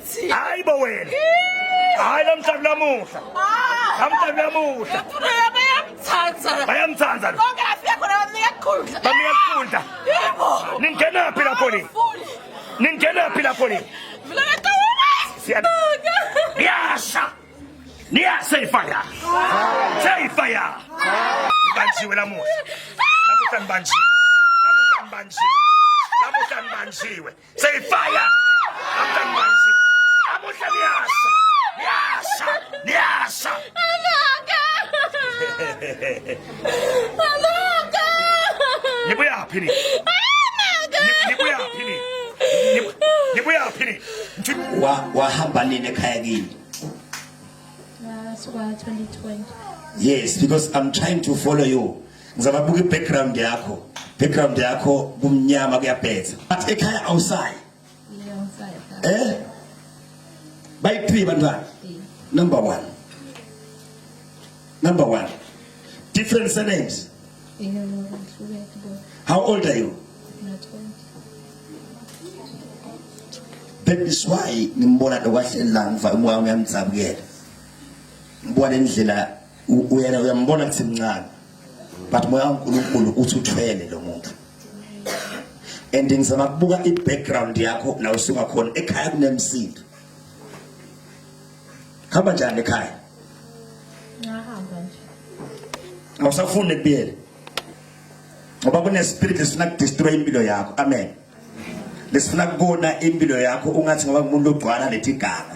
Ngithi. Hayi bo wena. Hayi lamhla kulamuhla. Lamhla kulamuhla. Bayamthatha. Bayamthatha lo. Konke afika khona bamnika kukhundla. Bamnika kukhundla. Yebo. Ningena phi lapho ni? Ningena phi lapho ni? Mina ngicabanga. Siya. Niyasha. Niya say fire. Say fire. Nibanjiwe lamuhla. Lamuhla nibanjiwe. Lamuhla nibanjiwe. Lamuhla nibanjiwe. Say fire. Lamuhla nibanjiwe. Lamuhla niyasha. Niyasha. Niyasha. Amaka. Amaka. Nibuyaphi ni? Amaka. Nibuyaphi ni? Nibuyaphi ni? Wahamba nini ekhaya kini? Ngasuka 2020. Yes, because I'm trying to follow you. Ngizama buka i-background yakho. Background yakho kumnyama kuyabhetha. But ekhaya awusayi. Yeah, ngisayi ekhaya. Eh? Bayi-3 bantwana. Yeah. Number 1. Number 1. Different surnames. Yeah, ngihlukene bo. How old are you? Ngina 20. That is why ngimbona lokwahleli la ngiva umoya uyamdzabukela. Ngibona indlela uyena uyambona kuthi mncane. But moya kaNkulunkulu uthi uthwele lo muntu. And ngizama kubuka i-background yakho la usuka khona ekhaya kunemsindo. Hamba njani ekhaya? Ngahamba nje. Awusafuni kubuyela. Ngoba kune spirit esifuna kudestroy impilo yakho. Amen. Lesifuna kubona impilo yakho ungathi ngoba umuntu ogcwala lethi ganga.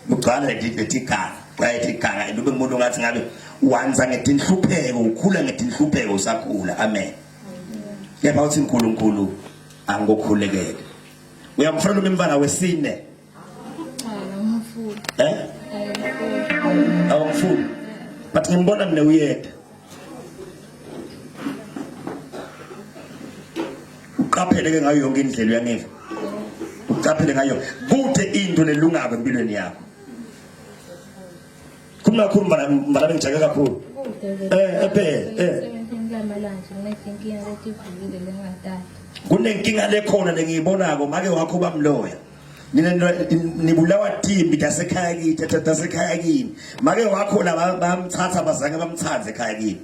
Ugcwala lethi lethi ganga. Lethi ganga ube umuntu ungathi ngabe wanza ngetinhlupheko ukhula ngetinhlupheko usakhula. Amen. Kepha uthi uNkulunkulu angikukhulekele. Uyamfuna umntwana wesine. Eh? Awumfuni. But ngimbona mina uyedwa. Uqaphele ke ngayo yonke indlela uyangiva. Uqaphele ngayo kude into lelungako empilweni yakho. Khuluma kakhulu mfana mfana bengijake kakhulu. Eh ephela eh. Kunenkinga lekhona lengiyibonako make wakho bamloya. Nina nibulawa timbi tasekhaya kithi tasekhaya kini. Make wakho la bamthatha bazange bamthathe ekhaya kini.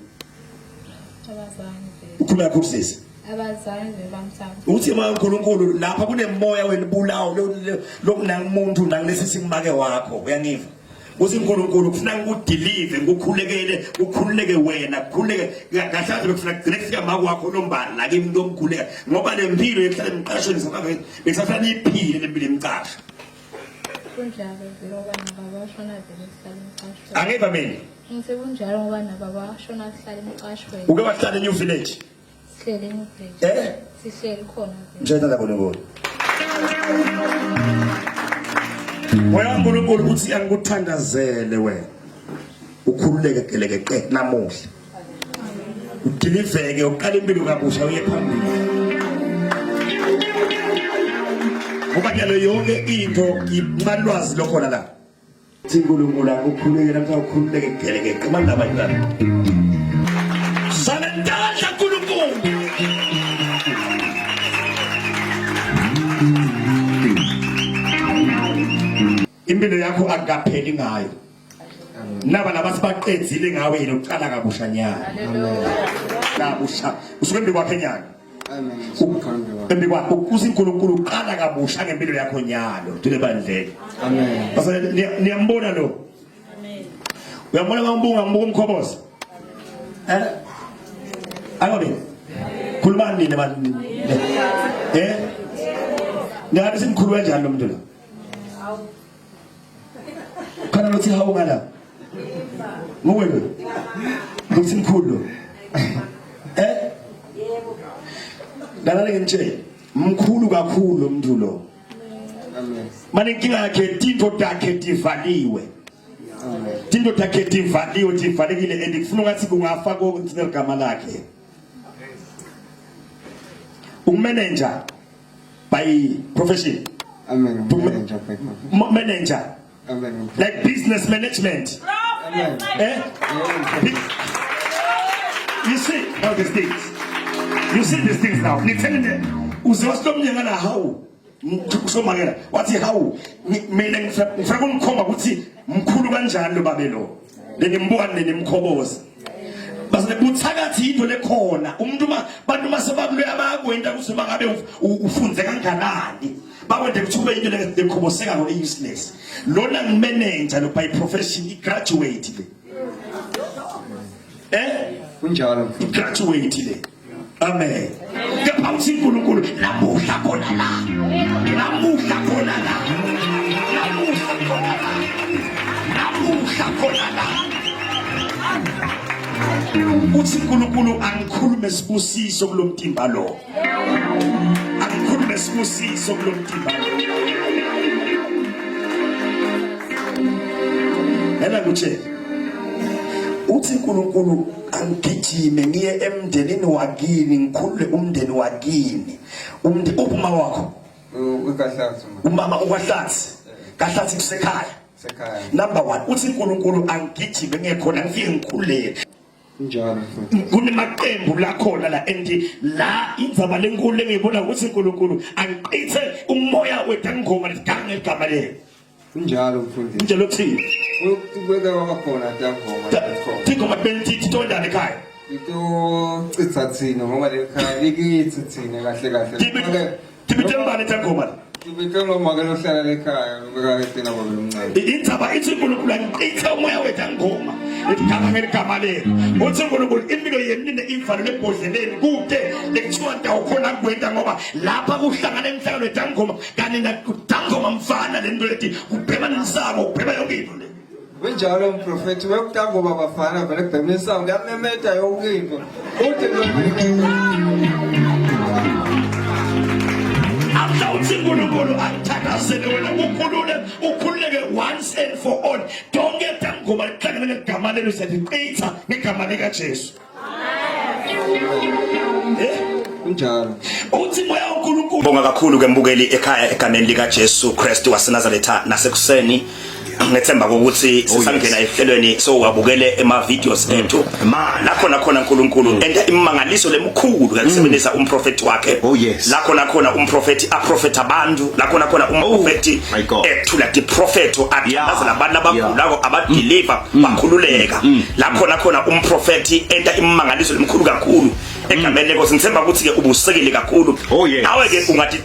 Abazange. Ukhuluma kakhulu sisi. Abazange bamthanda. Uthi moya uNkulunkulu lapha kunemoya welibulawo lokunamuntu nakulesi simake wakho uyangiva. Uthi uNkulunkulu kufuna ngikudelive ngikukhulekele ukhululeke wena kukhululeke kahle kahle bekufuna kugcine kufika make wakho lombala la kimi umuntu omkhuleka ngoba le mpilo yokuhlala emqashweni sabantu bekusafuna niyiphile le mpilo emqasho. Kunjalo vele ngoba nabo bashona vele sihlala emqashweni. Angiva mina. Ngithe kunjalo ngoba nabo bashona sihlala emqashweni. Uke wahlala eNew Village? Sihleli eNew Village. Eh? Sihleli khona vele. Mshayela uNkulunkulu. Moya kaNkulunkulu uthi angikuthandazele wena. Ukhululeke gelekeqe namuhla. Udiliveke uqala impilo kabusha uye phambili. Ngoba nyalo yonke into imalwazi lokhona la. Thi uNkulunkulu akukhululeke namhla ukhululeke gelekeqe mandaba yini. Sanentandla uNkulunkulu. Impilo yakho akukapheli ngayo. Naba laba sibaqedzile ngawe yini uqala kabusha nyana. Kabusha. Usuke embi kwakhe nyana. Embi kwakhe uthi uNkulunkulu uqala kabusha ngempilo yakho nyalo. Dule bandleni. Amen. Base niyambona lo. Amen. Uyambona mawumbunga ngibuka umkhoboza. Eh? Ayobe. Khulumani nina bantu. Eh? Ngabe simkhulu kanjani lo muntu lo? Khona lothi hawu ngala. Nguwe lo. Lokuthi mkhulu. Eh? Yebo. Lana ngimtshele. Mkhulu kakhulu lo muntu lo. Amen. Mane inkinga yakhe tinto takhe tivaliwe. Amen. Tinto takhe tivaliwe tivalekile and kufuna ngathi kungafa konke igama lakhe. Umanager by profession. Amen. Manager by profession. Manager. Amen. Like business management. Amen. Eh? You see now these things. You see these things now. Nithenge uze wasitomnyanga la hawu. Usomakela wathi hawu mina ngifuna kunikhomba ukuthi mkhulu kanjani lo babe lo. Lenimbuka nenimkhoboza. Base buthakathi into lekhona. Umuntu uma bantu mase bakuloya bayakwenda ukuthi mangabe ufunze kanganani. Bakwende ukuthi ube into lekhoboseka ngo useless. Lona ngimanager lo by profession i graduate le. Eh? Kunjalo. Graduate le. Amen. Kepha uthi uNkulunkulu namuhla khona la. Namuhla khona la. Namuhla khona la. Namuhla khona la. Uthi uNkulunkulu angikhulume sibusiso kulomtimba lo. Angikhulume sibusiso kulomtimba lo. Yena kutshela. Uthi uNkulunkulu angigijime ngiye emndenini wakini ngikhulule umndeni wakini. Umndeni uphi uma wakho? Ukahlathi uma. Umama ukwahlathi. Kahlathi kusekhaya. Sekhaya. Number 1 uthi uNkulunkulu angigijime ngiye khona ngifike ngikhululeke. Kunjalo mfowethu. Kunemaqembu la khona la and la indzaba lenkulu engiyibona ukuthi uNkulunkulu angiqithe umoya wetangoma lesiganga igama lelo. Kunjalo mfundisi. Kunjalo kuthini? Ukubeka kwakhona tangoma lekhona. Tingoma bentithi tondani ekhaya. Itochitha thina ngoba lekhaya likithi thina kahle kahle. Tibitembane tangoma. Tibitembane make lohlala lekhaya ubeka thina baba lomncane. Indzaba ithi uNkulunkulu angiqithe umoya wetangoma. Igama ngeligama lelo. Uthi uNkulunkulu impilo yenu nine ivalo lebhodleleni kude lekuthiwa ndawo khona kwenta ngoba lapha kuhlangana imihlangano yetangoma kanti nakudangoma mfana lento leti kubhema nemsamo kubhema yonke into le Kunjalo mprofethi wekutangoma bafana vele kubhema insango kuyamemeta yonke into. Uthi Amhla uthi uNkulunkulu angithandazele wena ukhulule ukhululeke once and for all. Donke tangoma lihlangene ngegama lelo siyalichitha ngegama lika Jesu. Eh? Kunjalo. Uthi moya kaNkulunkulu. Bonga kakhulu ke mbukeli ekhaya egameni lika Jesu Kristu waseNazaretha nasekuseni. Ngethemba ukuthi oh, sisangena ehlelweni so wabukele ema videos mm. ethu. La khona khona uNkulunkulu mm. enta imangaliso lemkhulu kakusebenzisa mm. umprofeti wakhe. Oh yes. La khona khona umprofeti aprofeta abantu, la khona khona umprofeti oh, ethula diprofeto athandazela abantu abagulako abadeliver bakhululeka. La khona khona umprofeti enta imangaliso lemkhulu kakhulu. Egameni lenkosi ngithemba ukuthi ke ubusekele kakhulu. Oh, yes. Nawe ke ungathi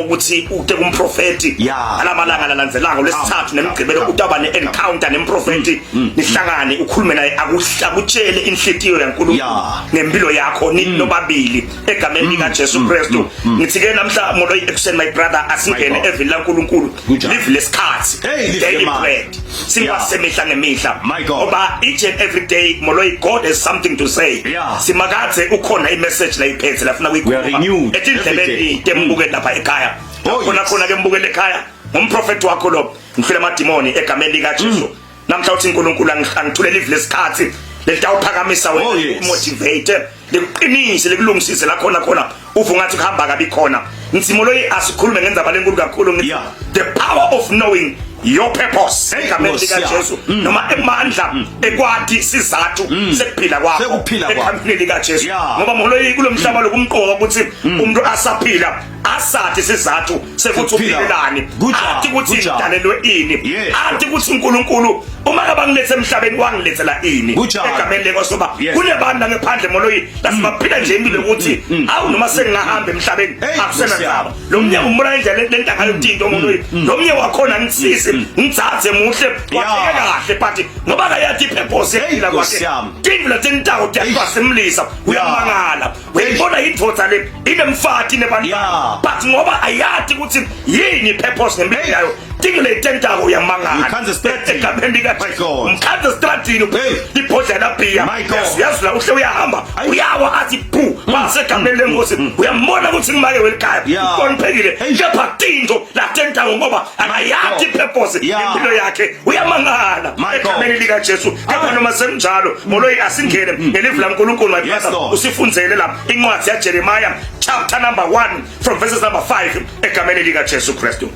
ukuthi ute kumprofeti Yeah. alamalanga lalandzelako lesithathu nemgqibelo Come. utaba ne-encounter nemprofeti nihlangane ukhulume naye akutshele inhlitiyo yaNkulunkulu Yeah. ngempilo yakho ni nobabili egameni lika Jesu Kristu ngithi ke namhla molo ekuseni my brother asingene My God. evini laNkulunkulu Kunjalo. live lesikhathi Hey, live daily lemali. bread singwasemihla ngemihla My God. ngoba each and every day moloi God has something to say Yeah. simakadze ukhona i-message layiphethe lafuna We are renewed every etindlebeni day. tembukeli lapha ekhaya Oh, khona yes. khona ke mbukeli ekhaya ngumprofeti wakho lo ngihlule amadimoni egameni likaJesu namhla uthi uNkulunkulu angithulele live lesikhathi lelitawuphakamisa wena Oh, yes. motivate likuqinise likulungisise la khona khona uva ungathi kuhamba kabi khona ngithi loyi asikhulume ngendzaba lenkulu kakhulu ngithi Yeah. the power of knowing your purpose Hey, egameni Nkosi lika yami. Jesu noma emandla ekwati sizathu sekuphila kwakho Sekuphila kwakho. egameni lika Jesu Yeah. ngoba moloyi kulomhlaba lokumqoka ukuthi umuntu asaphila asathi sizathu sekuthi Sekuphila. uphilelani Kunjalo, athi ukuthi kunjalo. ngidalelwe ini Yes. athi ukuthi uNkulunkulu uma ngabangilethe emhlabeni wangilethela ini Kunjalo. egameni lenkosi ngoba Yes. kunebantu la ngephandle moloyi lasibaphila nje impilo ukuthi awu noma sengingahamba emhlabeni Hey, akusenandaba Nkosi lo mnye umbona indlela lento ngayo into moloyi lo mnye wakhona ngisize ngithathe muhle wakheke kahle but ngoba akayathi ipurpose Hey, yekuphila Nkosi kwakhe yami. tindlu letintako tiyatwasimlisa uyamangala uyayibona indvodza le inemfati nebantwana Yeah. but ngoba ayati ukuthi yini ipurpose ngempilo yayo tindlu letentako uyamangala Ngikhanze estradini. egameni lika My God. ngikhanze estradini Hey. ibhodlela bhiya My God. yazi la uhle uyahamba Ayi. uyawa athi phu basegameni lenkosi uyambona ukuthi ngimake welikhaya Yeah. uhloniphekile Hey. kepha tinto latentako ngoba akayati God. ipurpose Yeah. ngempilo yakhe uyamangala My God. egameni likaJesu kepha Ah. noma sekunjalo moloyi asingene ngelivi laNkulunkulu my Yes, brother Lord. usifundzele la incwadi yaJeremiah chapter number 1 from verses number 5 egameni likaJesu Kristu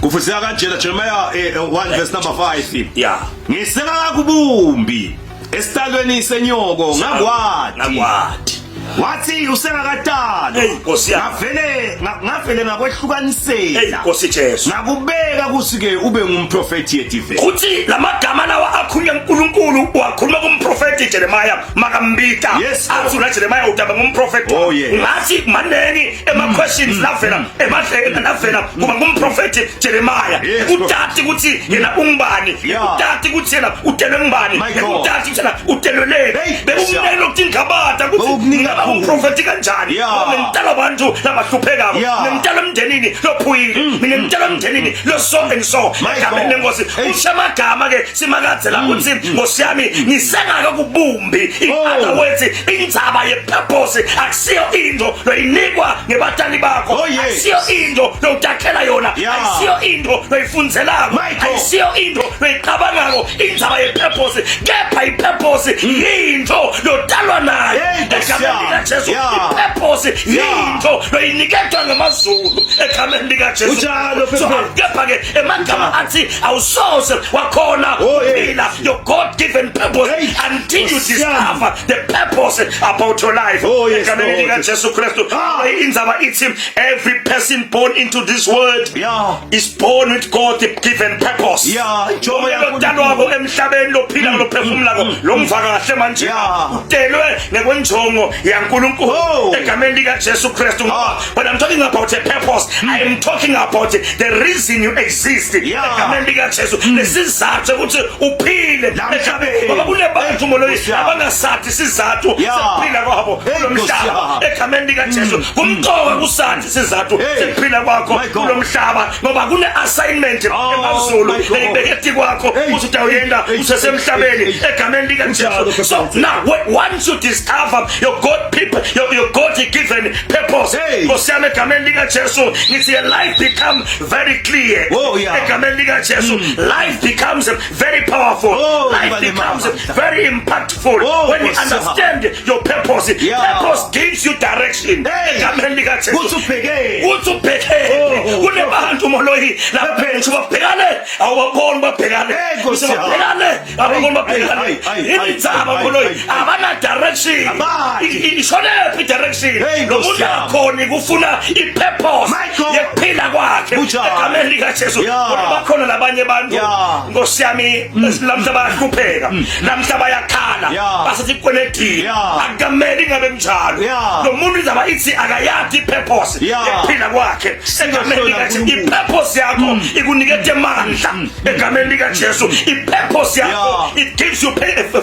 Kufundiseka kanjena Jeremiah 1 verse number 5. yeah Ngisengakakubumbi esihlalweni senyoko ngakwati. ngakwati Wathi usengakatalwa. Hey, Nkosi yami. Ngavele ngavele Hey ngakwehlukaniselwa. Nkosi Jesu. Ngakubeka kuthi ke ube ngumprofeti yetive. Kuthi lamagama lawa akhulunywa uNkulunkulu wakhuluma kumprofeti Jeremiah makambita. Yes, Lord. Athi la Jeremiah utaba ngumprofeti. Oh, yes. Ngathi manengi ema questions lavela emadleke lavela kuba ngumprofeti Jeremiah. Yes, Utati ukuthi yena ungubani. Yeah. Utati ukuthi yena utelwe ngubani. My God. Utati ukuthi yena utelwe le. Hey, Bekumnene lokuthi ngingabata ukuthi Bekukuningi ngingaba kakhulu. ngumprofeti kanjani. Yeah. Ngoba ngitala abantu labahluphekako. Yeah. Ngimtala emndenini lophuyile. Mina ngimtala emndenini lo so and so. My Egameni God. lenkosi. Hey. Usho amagama ke simakadze la ukuthi Nkosi yami ngisengaka kubumbi. In Oh. other words indzaba yepurpose akusiyo into loyinikwa ngebatali bakho. Oh, yes. Akusiyo into lotakhela yona. Yeah. Akusiyo into loyifunzelako. My God. Akusiyo into loyicabangako indzaba yepurpose. Kepha ipurpose yinto lotalwa nayo. Hey, Nkosi Egameni yami. likaJesu. Yeah. Ipurpose Yeah. yinto loyiniketwa ngamazulu egameni likaJesu. Kunjalo, So, Pepe. kepha ke emagama athi awusoze wakhona Oh, yes. ukuphila your God given purpose Hey, until you Nkosi yami. discover the purpose about your life. Oh, yes, Egameni Lord. likaJesu Kristu. Ah. Indzaba ithi every person born into this world Yeah. is born with God given purpose. Yeah, injongo yaNkulunkulu. Lotalwako emhlabeni lophila lophefumulako lomva kahle manje Yeah. utelwe ngekwenjongo yaNkulunkulu Oh. egameni likaJesu Kristu. Ah. When I'm talking about a purpose, I am talking about the reason you exist. Yeah. Egameni likaJesu lesizathu ukuthi uphile La emhlabeni. ngoba kunebantu moloyi Nkosi yami. abangasathi isizathu Yeah. sekuphila kwabo Hey, kulo Nkosi mhlaba yami. egameni likaJesu kumqoka kusathi isizathu Hey. sekuphila kwakho My God. kulo mhlaba ngoba kune assignment Oh, emazulu my God. leyibeke kwakho Hey. uthi utawuyenda Hey. usesemhlabeni Hey. egameni likaJesu. Kunjalo, So now once you discover your God people your God given purpose Hey. Nkosi yami egameni likaJesu ngithi your life become very clear Oh, yeah. egameni likaJesu life becomes very powerful Oh, life ngibale becomes mama. very impactful Oh, when you Nkosi yami. understand your purpose. Yeah. Purpose gives you direction Hey. egameni likaJesu. Kuthi ubhekene. Kuthi ubhekene. Oh, oh, Kunebantu moloyi lapha ngisho babhekane awubaboni babhekane Hey, Nkosi Ngisho yami. babhekane awubaboni Hey, babhekane hey, hey, hey, indzaba hey, moloyi hey, hey. abana direction Abadi. Ishonephi direction Hey, lo Nkosi muntu yami. akhoni kufuna ipurpose My God. yekuphila kwakhe Kunjalo. egameni likaJesu Yeah. Kodwa bakhona labanye abantu Yeah. Nkosi yami namhla bayahlupheka namhla bayakhala Yeah. basethi kwenedini Yeah. akamele ingabe njalo Yeah. lo muntu izaba ithi akayadi ipurpose Yeah. yekuphila kwakhe egameni likaJesu uNkulunkulu. ipurpose yakho ikuniketa amandla egameni likaJesu ipurpose yakho Yeah. it gives you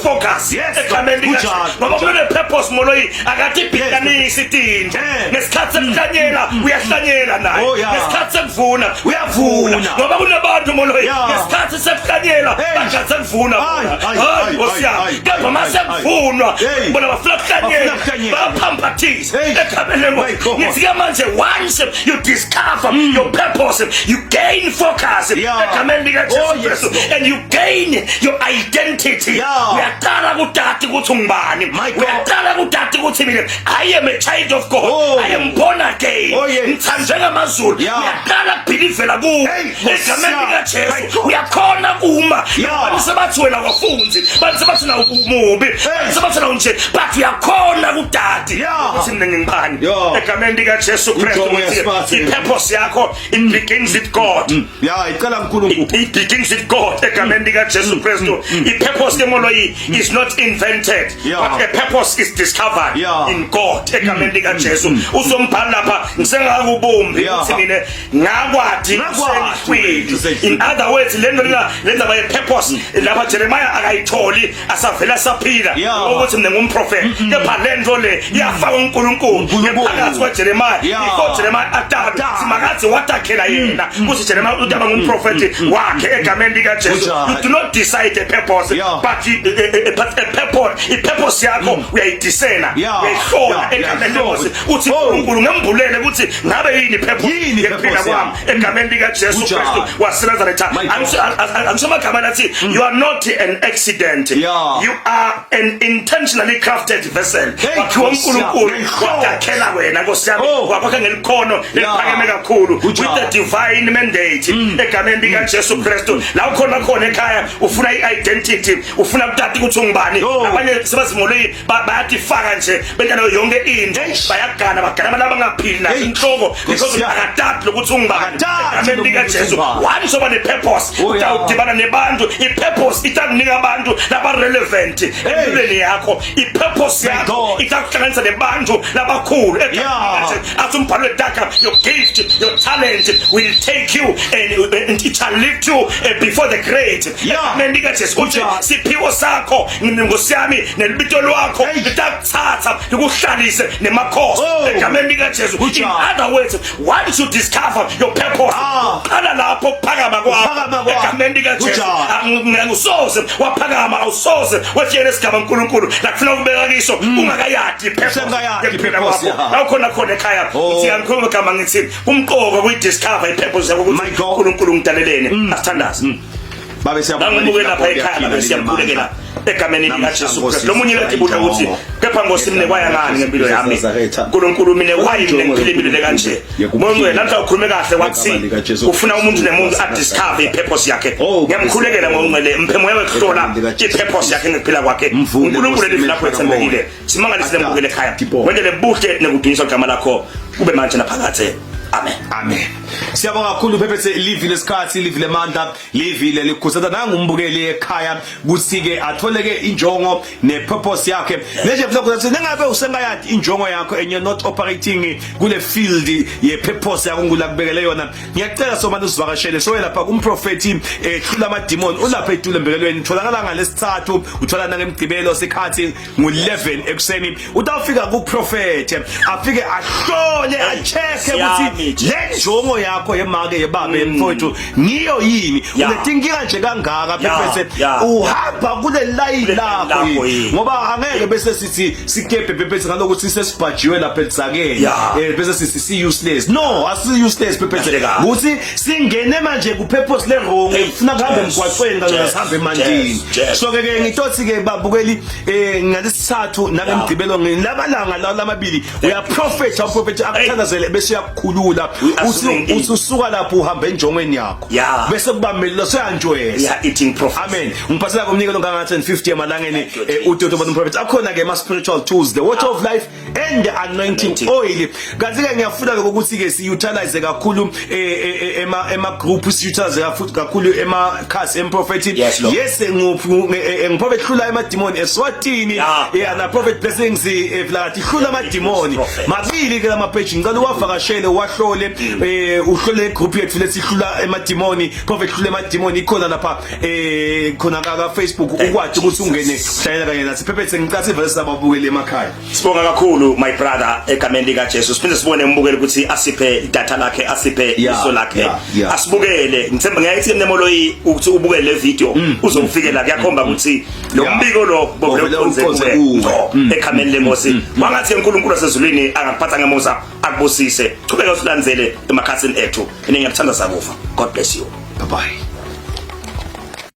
focus Yes, egameni likaJesu kunjalo, ngoba kunjalo. kune purpose moloyi akathi ibhikanisi itinto Yeah. ngesikhathi sekuhlanyela uyahlanyela naye Oh, yeah. ngesikhathi sekuvuna uyavuna Uyavuna. ngoba kunebantu moloyi Yeah. ngesikhathi sekuhlanyela Hey. bangathi sekuvuna Ay, ay, hayi ay, Nkosi yami ay, kepha ay, uma ay, sekuvunwa Hey. bona bafuna kuhlanyela Bafuna kuhlanyela. bayaphambhathisa Hey. egameni lenkosi My God. ngithi ke manje once you discover your purpose you gain focus Yeah. egameni likaJesu Oh, yes, Kristu Lord. and you gain your identity Yeah. uyaqala kudati ukuthi ungubani My God. uyaqala kudati ukuthi mina I am a child of God Oh. I am born again Oh, yes. ngithandwe ngamazulu Yeah. uyaqala kubhilivela kuwe Hey, Nkosi egameni yami. My likaJesu God. uyakhona kuma Yeah. abantu sebathi wena wafunzi bantu sebathi na umubi bantu sebathi na unje but uyakhona kudati Yeah. ukuthi mina ngingubani Yeah. egameni likaJesu Kristu Injongo ngithi yasiphathe. i-purpose yakho it begins with God Ya, icela uNkulunkulu. It begins with God egameni likaJesu Kristu i-purpose ke moloyi is not invented Yeah. but a purpose is discovered Yeah. in God egameni likaJesu uzombhala lapha ngisengakubumbi Yeah. ukuthi mina ngakwadi Ngakwadi. usehlwili in other words le nto lena le ndaba ye-purpose lapha Jeremiah akayitholi asavela saphila Yeah. ukuthi mina ngumprofeti kepha le nto le iyafaka uNkulunkulu uNkulunkulu. phakathi kwaJeremiah Yeah. before Jeremiah atata Atata. simakathi watakhela yena ukuthi Jeremiah utaba ngumprofeti wakhe egameni likaJesu Kunjalo. you do not decide a purpose Yeah. but but a purpose i-purpose yakho uyayidisena Yeah. uyayihlola Yeah. egameni Uyayihlola. lenkosi uthi Oh. uNkulunkulu ngembulele ukuthi ngabe yini i-purpose Yini yekuphila i-purpose kwami yami? egameni likaJesu Kunjalo. Kristu waseNazaretha My God. angisho Ngisho amagama lathi you are not an accident. Yeah. You are an intentionally crafted vessel. Hey, Wakhiwa Nkosi yami, uNkulunkulu ngenhloso. wadakhela wena Nkosi yami. Oh. Wakwakha ngelikhono eliphakeme kakhulu with Kunjalo. the divine mandate egameni lika Jesu Kristu. La ukhona khona ekhaya ufuna i-identity, ufuna ukutata ukuthi ungubani. Oh. Abanye sebazimole bayatifaka nje bentana yonke into. Eish. Bayagana bagana abantu abangaphili nayo Hey. inhloko because Nkosi yami. akatati lokuthi ungubani. Akatati Egameni lika lokuthi Jesu. ungubani. Once uba ne-purpose Oh, yeah. utawudibana nebantu i-purpose itakunika abantu laba-relevant empilweni yakho i-purpose My yakho God. itakuhlanganisa nebantu labakhulu Egameni Yeah. likaJesu. Athi umbhalo wedaka your gift your talent will take you and it shall lift you before the great Yeah. egameni likaJesu uthi Kunjalo. siphiwo sakho nkosi yami nelibito lwakho Hey. litakuthatha likuhlalise nemakhosi Oh. egameni likaJesu in Kunjalo. other words once you discover your purpose Ah. qala lapho ukuphakama Ukuphakama kwakho kwakho. egameni likaJesu Kunjalo. Angusoze waphakama awusoze wefike esigaba uNkulunkulu la kufuna ukubeka kiso ungakayadi i-purpose Usengakayadi yokuphila i-purpose, kwakho. yeah. La ukhona khona ekhaya Oh. ngithi angikhuluma igama ngithi kumqoka kuyidiscover i-purpose yakho ukuthi My God. uNkulunkulu ngidalelene asithandaze Babe siyabonga Bangibuke lapha ekhaya babe siyamkhulekela egameni likaJesu Kristu. Lo munye uyathi ukuthi kepha Nkosi mina kwaya ngani ngempilo yami. uNkulunkulu mina why mina ngiphila impilo le kanje. Mongwe namhla ukhulume kahle wathi ufuna umuntu nemuntu adiscover ipurpose yakhe. Ngiyamkhulekela ngongcwele mphemoya wekuhlola ipurpose yakhe ngekuphila kwakhe. uNkulunkulu elivi lakho ethembekile. Simangalise lembukele ekhaya. Wendele buhle nekudunyiswa igama lakho kube manje naphakathe. Amen. Amen. Siyabonga kakhulu phephethe livi lesikhathi livi lemandla livile likhuthaza nangumbukeli ekhaya kuthi ke athole ke injongo nepurpose yakhe. Nje futhi ukuthi nengabe usengayadi injongo yakho and you're not operating kule field ye purpose yakho ngula kubekele yona. Ngiyacela somane usivakashele soye lapha kumprofeti ehlula ama demon ulapha eTule embekelweni utholakala ngalesithathu uthola nangemgcibelo sikhathi ngu-11 ekuseni utawufika kuprofethe afike ahlole acheke ukuthi le njongo yakho yemake yebabe yemfowethu ngiyo yini unetinkinga nje kangaka phephethe uhamba kule layini lakho yini ngoba angeke bese sithi sikebhe phephethe ngalokuthi sesibhajiwe lapha elizakeni eh bese sithi si useless no asi useless phephethe ukuthi singene manje ku purpose le wrong ufuna kuhambe emgwaqweni kanye sihambe emandini so ke ke ngitothi ke babukeli eh ngalesithathu nangemgqibelo ngilamalanga lawo lamabili uyaprofetha uprofetha akuthandazele bese uyakukhulula uthi usuka lapho uhamba enjongweni yakho bese kuba melula soyanjwesa yeah eating prophet amen ngiphathela komnikelo ngangathi 50 emalangeni eh, udodo abantu prophet akhona ke ama spiritual tools the water of life and the anointing oil kanti ke ngiyafuna ke ukuthi ke si utilize kakhulu eh, eh, eh, ema ema group si utilize kakhulu ema khasi emprofeti Yes, Lord. yes ngiprophet hlula emadimoni eswatini yeah na prophet blessings vlati hlula amadimoni Prophet. mabili ke lama page ngicela uwavakashele uwahlole uhlole group yethu lethi hlula emadimoni prophet hlula emadimoni ikhona lapha khona ka Facebook ukwati ukuthi ungene uhlangene kanye nathi phephethe ngicela ivele sababukele emakhaya Sibonga kakhulu my brother egameni lika Jesu. Siphinde sibone umbukeli ukuthi asiphe idatha lakhe, asiphe iso lakhe. Asibukele. Ngithemba ngiyayithi Nemoloyi ukuthi ubukele le video uzokufikela kuyakhomba ukuthi lo mbiko lo bovele uqonze kuwe. Egameni lenkosi. Kwangathi uNkulunkulu wasezulwini angakuphatha ngemusa akubusise. Qhubeka usilandzele emakhasini ethu. Mina ngiyakuthanda sakufa. God bless you. Bye bye.